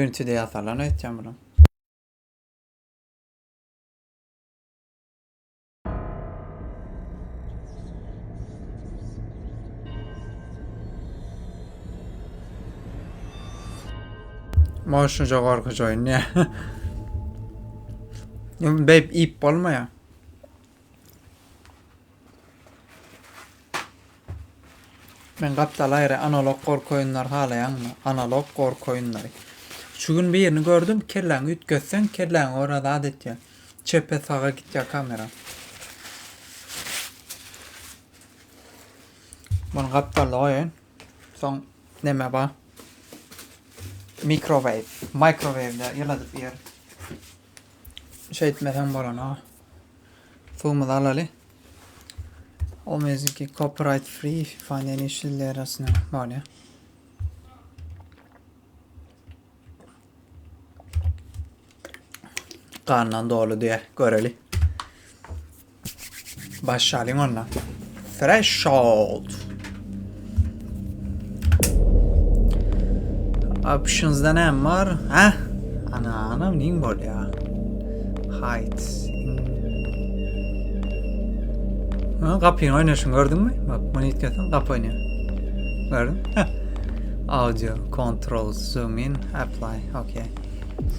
Unity'de ýasalan öýtýän bulam. Moşunca gorkunç oýun ya. Beýip iýip bolmaýar. Men gapdal aýry analog gorky oýunlary halaýaňmy? Analog gorky oýunlary. Şu gün birini gördüm, kelläňi üýtgetseň, kelläňe görä zat etýär. Çepe saga gitýär kamera. Muny gapdalda goýaýyn. Soň neme bar? Mikrowave. Mikrowewde ýyladyp iýeris. Şeýtmeseň bolanok. Suwumyzy alaly. O music copyright free if you find any issues let us know. Bolýar. Gandan doly diýe göreli. Başlalyň onda. Threshold. Options'da ne var? Ha? Ana anam neyin bolýar? Height. Ha, gapyny oýnaşyny gördüňmi? Bak, muny itkeseň gapy oýnaýar. Gördüň? Audio, control, zoom in, apply. Okay.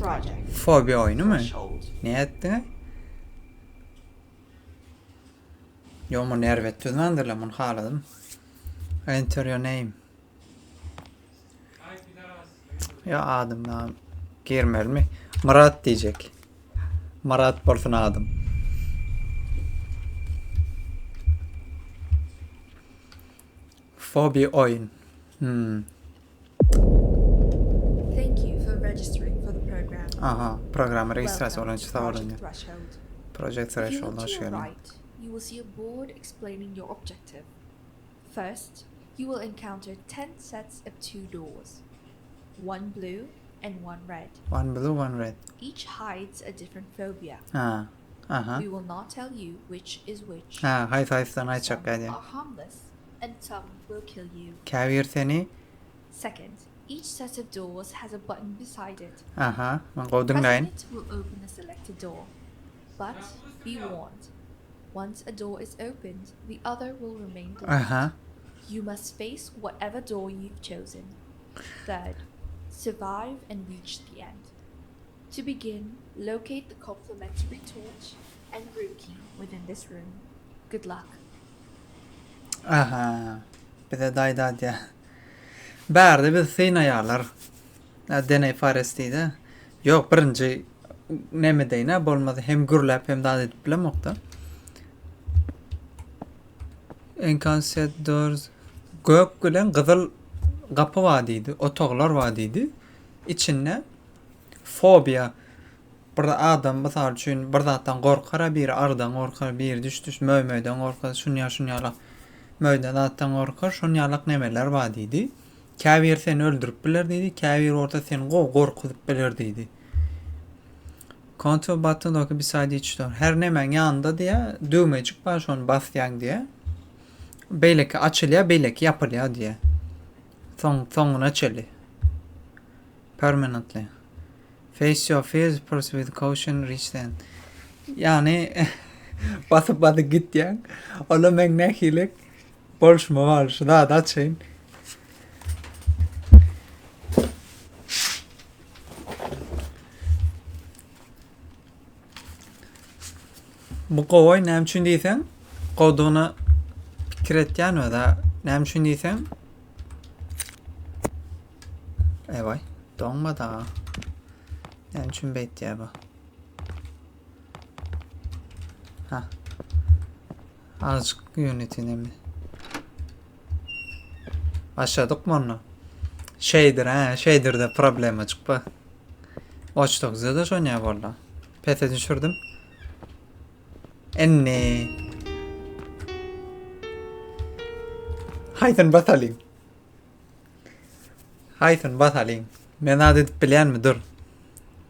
Project. Fobiýa oýnumy? Threshold. Ne etdiň? Ýok, muny erbet düzmändirler, muny haladym. Enter your name. Ýa adym da girmelimi? Myrat diýjek. Myrat bolsun adym. Fobi oýun. Hmm. Thank you for registering for the program. Aha, programa registrasiýa bolan üçin sag boluň. Project Threshold. Project If you Threshold look hoş to your geldiň. right, you will see a board explaining your objective. First, you will encounter 10 sets of two doors. One blue and one red. One blue, one red. Each hides a different phobia. Ha. Aha. We will not tell you which is which. Ha, haýsy haýsydan aýtjak Some edýän. are harmless and some will kill you. Käbir seni Second, each set of doors has a button beside it. Aha, men gowy Pressing diňläýin. it will open the selected door. But be warned, once a door is opened, the other will remain blocked. Aha. You must face whatever door you've chosen. Third, survive and reach the end. To begin, locate the complementary torch and room key within this room. Good luck. Aha. Bize daýda diýýär. Bärde bizi synaýarlar. Deneý Fares diýdi. Ýok, birinji neme deýin-ä, bolmasa hem gürläp hem zat edip bilemokda. Encounter doors gök bilen gyzyl gapy bar diýdi, otaglar bar diýdi. Içinde fobiýa bir adam mysal üçin bir zatdan gorkar, biri ardan gorkar, biri düş-düş möý-möýden gorkar, şunýa şunýalak möýden zatdan gorkar, şonýalak nemeler bar diýdi. Käbiri seni öldürip biler diýdi, käbiri bolsa seni gowy gorkuzyp biler diýdi. Control button okay beside each door. Her nemäň ýanynda diýä, düwmejik bar, şony basýaň diýä. Beýleki açylýar, beýleki ýapylýar diýä. Soň soňuna çenli. Permanently. Face your fears, proceed with caution, reach the end. Ýagny basyp basyp gitýäň. Ola meň nähili bolşuma bagly şu zady açaýyn. Bu gowy oýun näme üçin diýseň, gowudygyna pikir etýän öz-ä. Näme üçin diýseň, Ewaý, doňmady aga. Näme üçin beýtýär bu? Ha. Azajyk Unity neme. Başladyk mı onda? Shader ha, shader'de problema çykpa. Watch Dogs'da da şonýa boldy. Pese düşürdüm. Enne. Haýsyny basalyň? Haýsyny basalyň? Men zat edip bilýänmi? Dur.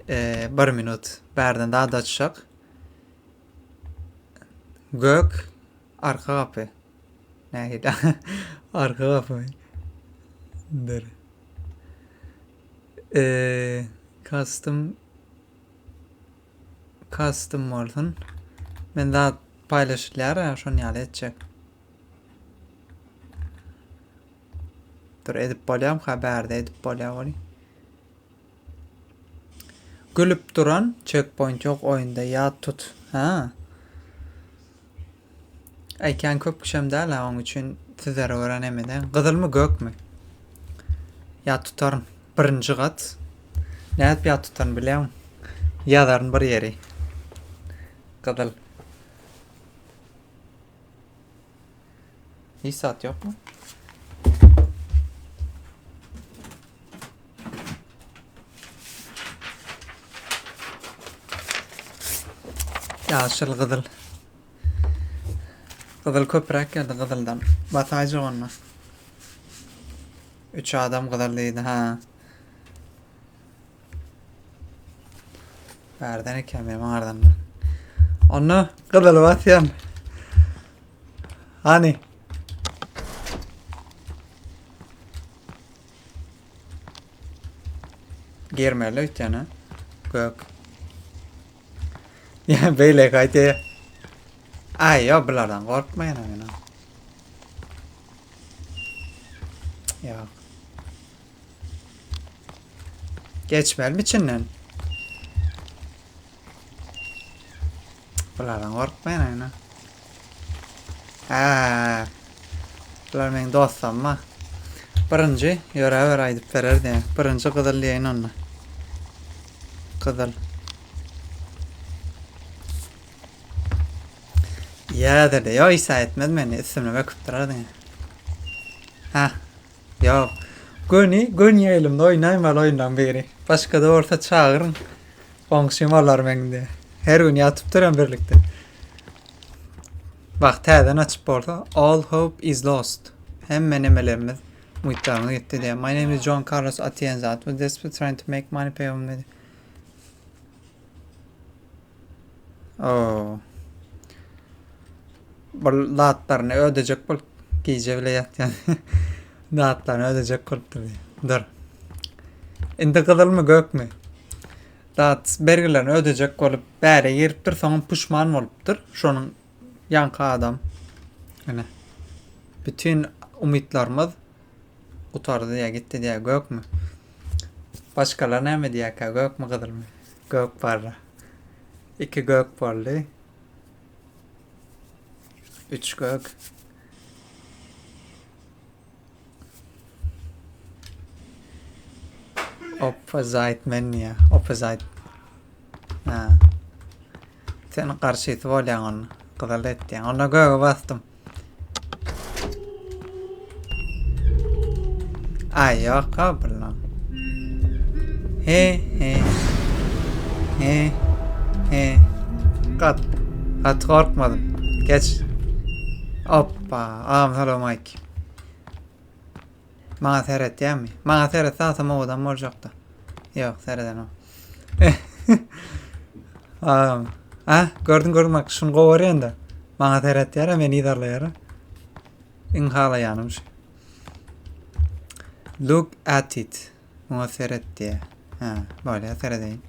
Ee, bir minut. Bärden zat açjak. Gök arka gapy. Nähili? Arka gapy. Dur. Eee, custom custom bolsun. Men zat paýlaşylýar ya şon ýaly etjek. Dur edip bolýamka bärde edip bolýar weli. Gülüp duran checkpoint ýok oýunda ýat tut. Ha. Aý kän köp kişem däl-ä oň üçin sizlere görä neme dä. Gyzylmy gökmi? Ýat tutaryn. Birinji gat. Nädip ýat tutaryn bilýäňmi? Ýazaryn bir ýeri. Gyzyl. Hiç zat ýokmy? Ýaşyl gyzyl. Gyzyl köpräk geldi gyzyldan. Basaýjak onda. Üç adam gyzyl diýdi ha. Bärden eken benim aňardan. Onda gyzyly basýan. Hany. Girmeli öýtýän ha. Gök. Ýa beýle gaýta. Aý, ýok bulardan gorkmaýan men. Ýok. Geçmelimi içinden? Bulardan gorkmaýan aýna. Hä. Bular meň dostlarym. Birinji ýöräber aýdyp berer diýen. Birinji gyzyl diýeýin onda. Gyzyl. Ýa-da ýo isa etmez meni üstüme böküp durar diňe. Ha. Ýok. Göni, göni ýaýlymda oýnaýmaly oýunlaryň biri. Başga-da bolsa çagyryň. Goňşym bolar meň diýe. Her gün ýatyp duran birlikde. Bak täzeden açyp bolsa all hope is lost. Hemme nemelerimiz umytlarymyz gitdi diýe. My name is John Carlos Atienza. I was desperate trying to make money pay on me. Oh. Bir zatlaryny ödejek bolup gije bile ýatýan. Zatlaryny ödejek bolupdyr. Dur. Indi gyzylmy gökmi? Zat bergilerini ödejek bolup bäre giripdir, soňam puşman bolupdyr. Şonuň ýaňky adam. Ine. Bütün umytlarymyz gutardy diýä gitdi diýä gökmi? Başgalar näme diýäkä gökmi gyzylmy? Gök barra. Iki gök boldy. Üç gök. Opposite men diýýär. Opposite. Ha. Sen garşysy bolýaň onda. Gyzyl etýäň. Onda göge basdym. Aý ýok ha bular. He he. He he. Gat. Gaty gorkmadym. Geç. Oppa. Agam salam aýk. Maňa seretýärmi? Maňa seretse hasam owadan boljakdy. Ýok, seredenok. Agam. Ha, gördün gördün bak şuny gowy görýän-de. Maňa seretýär, meni yzarlaýar. Iň halaýanym şu. Look at it. Muňa seret diýýär. Ha, bolýar seredeýin.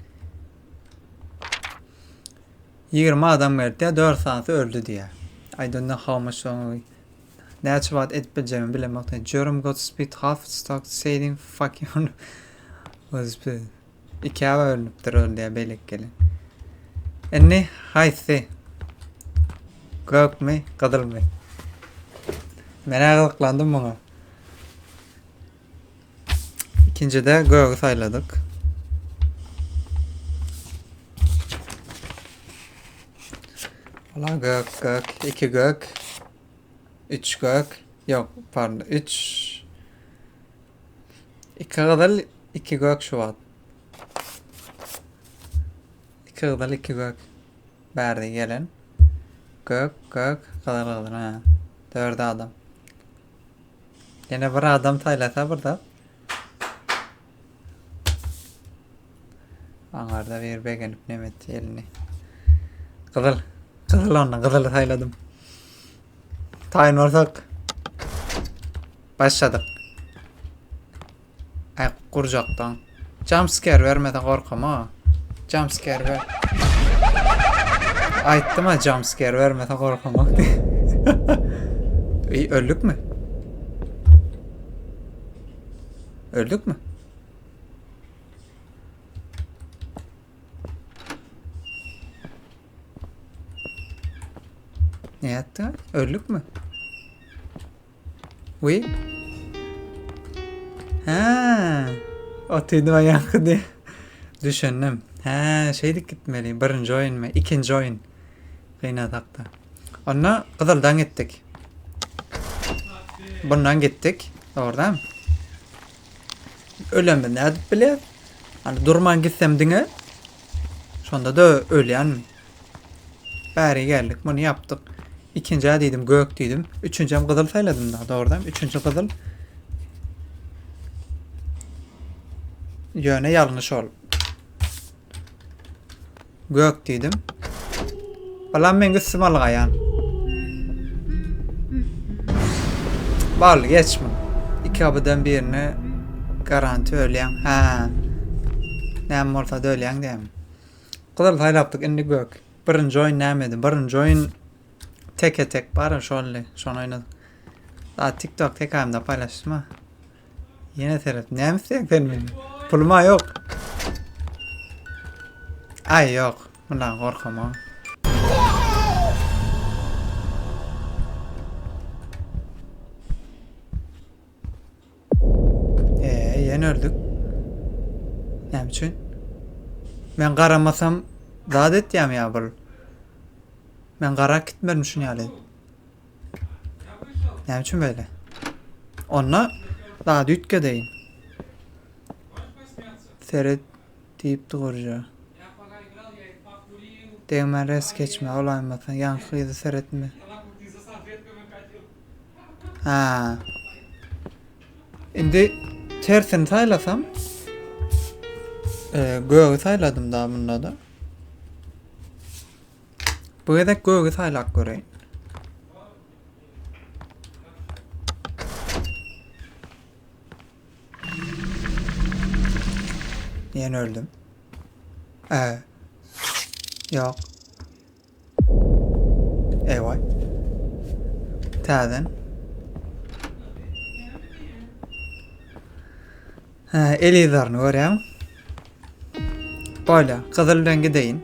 20 adam geldi diýýär, 4 sanysy öldi diýýär. I don't know how much longer. Näçe wagt edip biljegimi bilemok diýýär. Jerome got split half stock saving fucking was Ikä bölünipdir ol diýýär beýleki gelen. Indi haýsy? Gökmi, gyzylmy? Men-ä gyzyklandym muňa. Ikinjide gögi saýladyk. Ola gök, gök, iki gök, üç gök, ýok, pardon, üç, iki gyzyl, iki gök şu wagt. Iki gyzyl, iki gök. Bärde gelen. Gök, gök, gyzyl, gyzyl, ha. Dört adam. Ýene bir adam saýlasa bir zat. Aňarda bir begenip neme etdi elini. Gyzyl. Gyzyl onda gyzyly saýladym. Taýyn bolsak. Başladyk. Ay gurjakdan. Jump scare bermese gorkama. Jump scare ber. Aýtdym ha jump scare bermese gorkamak diýip. Eý, öldükmi? Öldükmi? Ne ýatdy? Öldükmi? Wi? Hä. Otydy baýaky diýip. Düşündim. Hä, şeýdip gitmeli. Birinji oýunmy? Ikinji oýun. Gynasakda. Onda gyzyldan gitdik. Bundan gitdik. Dogrudanmy? Ölenmi nädip bilýär? Hani durman gitsem diňe şonda-da ölýänmi? Bäri geldik, muny ýapdyk. Ikinjä diýdim, gök diýdim. Üçünjem gyzyl saýladym da, dogrudan. Üçünji gyzyl. Ýöne ýalňyş ol. Gök diýdim. Balam men üstüm algaýan. Bal geç muny. Iki gapydan birine garanti ölýäň. Hä. Näme bolsa da ölýäň diýýän. Gyzyl saýlapdyk indi gök. Birinji oýun nämedi? Birinji oýun teke tek bar şoldy. Şony oýnadyk. Da TikTok tekamda paýlaşdym ha. Ýene seret. Näme isleýäň sen menden? Pulum-a ýok. Aý ýok. Mundan gorkamok. Eee, ýene öldük. Näme üçin? Men garamasam zat etýämi ýa bul? Men garap gitmedim şun ýaly. Näme üçin beýle? Onda zady üýtgedeýin. Seret diýipdi gurja. Degmän res geçme bolaýmasa ýaňky gyzy seretme. Ha. Indi tersini saýlasam e, gögi saýladym da bunda da. Bu gezek gögi saýlap göreýin. Ýene öldüm. Ee, ýok. Eýwaý. Täzeden. Hä, el yzlaryny görýäň. Bolýa, gyzyl bilen gideýin.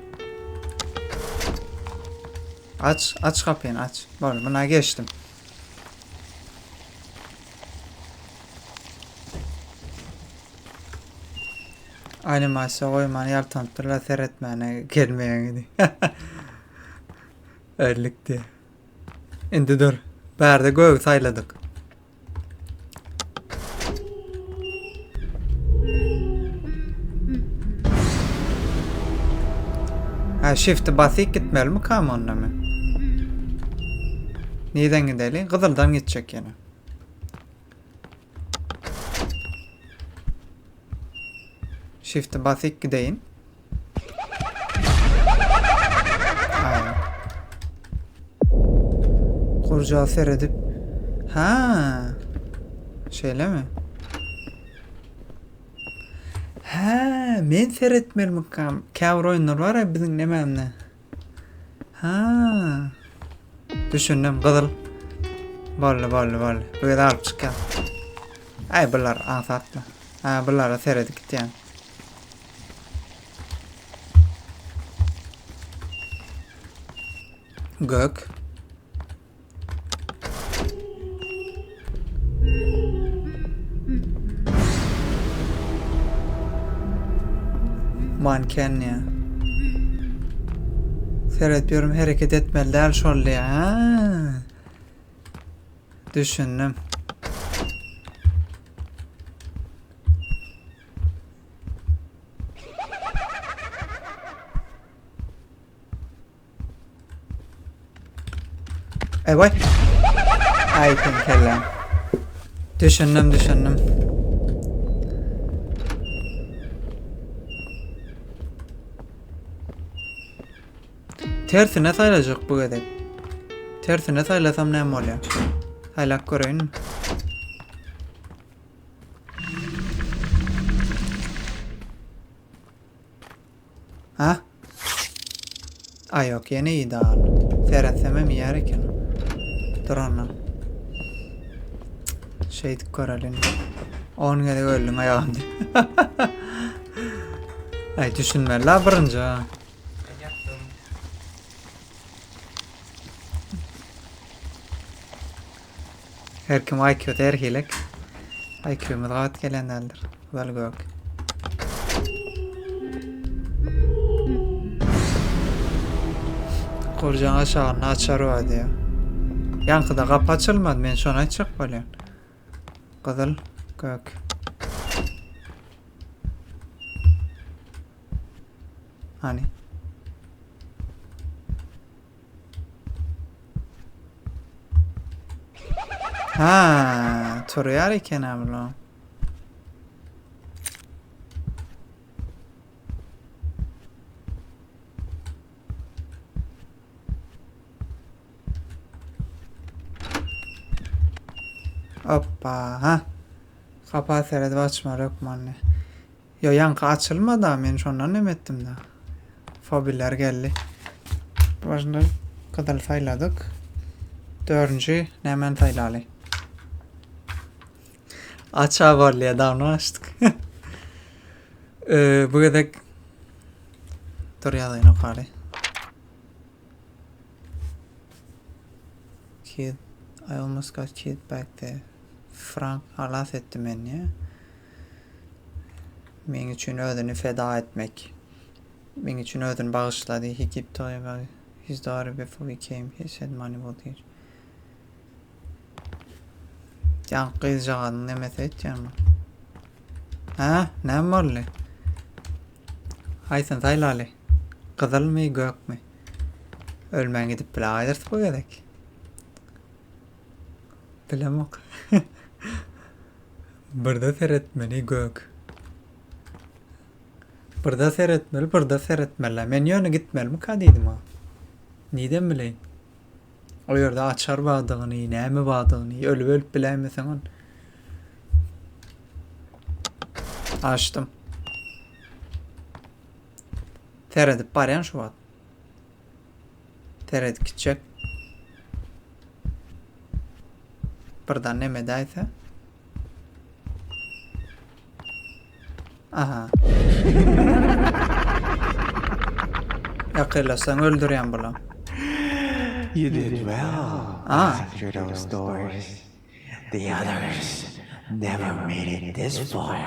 Aç, aç gapyny aç. Bol, muna geçdim. Animasiýa goýman ýaltanypdyrlar seretmäne gelmeýäňi. Öldük diýe. Indi dur. Bärde gögi saýladyk. Ha, shift'i basyp gitmelimi kam onda men? Nirden gideli? Gyzyldan gitjek ýene. Shift'i basyp gideýin. Gurjaga seredip. Ha. Şeýlemi? Hä, men seretmelimikam. Käbir oýunlar bar ya biziň nemämde. Ha. Düşündim, gyzyl. Boldy, boldy, boldy. Bu gezek alyp çykýan. Aý, bular aňsatla. Ha, bulara seredip gitýän. Gök. Manken ya. Seretýorum hereket etmeli däl şol diýä. Düşündim. Eý Aý sen kelläň. Düşündim, düşündim. Tersine saýlajak bu gezek. Tersine saýlasam näme bolýar? Saýlap göreýinmi? Ha? Aý ýok, ýene iýdi al. Seretsemem iýer eken. Dur ondan. Şeýdip göreli indi. On gezek öldüň aýagym diýip. Aý düşünmeli la birinji. Men ýatdym. Her kim IQ-sy her hilek. IQ-myz gabat gelýän däldir. Gyzyl gök. Gurjaň aşagynda açar bar diýýär. Ýaňkyda gapy açylmady, men şony aýtjak bolýan. Gyzyl gök. Hany. Ha, turýar eken ha bular. Hoppa, ha. Gapa seredip açmaly hökmany. Ýo ýaňky açylmada men şondan neme etdimda. Fobiler geldi. Başynda gyzyl saýladyk. Dördünji nämäni saýlaly? Aça bolýa dawno açdyk. Ee, bu gezek dur ýazaýyn okaly. Kid I almost got killed back there. Frank halas etdi meni. Meň üçin özüni feda etmek. Meň üçin özüni bagyşlady. He keep talking about his daughter before we came. He said money will teach. Ýaňky gyzjagazyň nemesi aýtýarmy? Hä? Näme boldy? Haýsyny saýlaly? Gyzylmy, gökmi? Ölmän gidip biläýdiris bu gezek. Bilemok. Birde seretmeli gök. Birde seretmeli, birde seretmeli. Men ýöne gitmelimika diýdim ha. Niden bileýin? O ýerde açar bardygyny, näme bardygyny, ölüp-ölüp biläýmeseň ony. Açdym. Seredip barýan şu wagt. Seredip gitjek. Birden neme edäýse. Aha. Ýakynlaşsaň öldürýän bulam. You did well Ah. passing through those doors. The others never made it this far.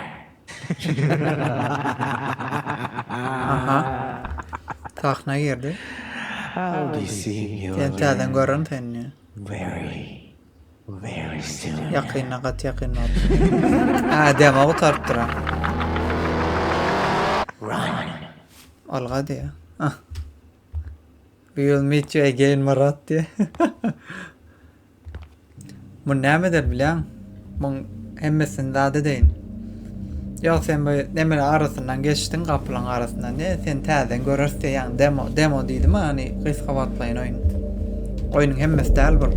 Aha. Sahna girdi. I'll be seeing you Sen täzeden again görerin seni. very, very soon. Ýakynda gaty ýakyn wagt. Ha, demo gutarypdyr ha. Run. Alga diýýär. Ah. We will meet you again Myrat diýýär. Muny näme eder bilýäň? Muň hemmesini zat edeýin. Ýok sen bu nemeler arasyndan geçdiň gapylaň arasyndan diýe seni täzeden göreris diýe ýagny demo demo diýdim hany gysga wagtlaýyn oýun. Oýnuň hemmesi däl bu.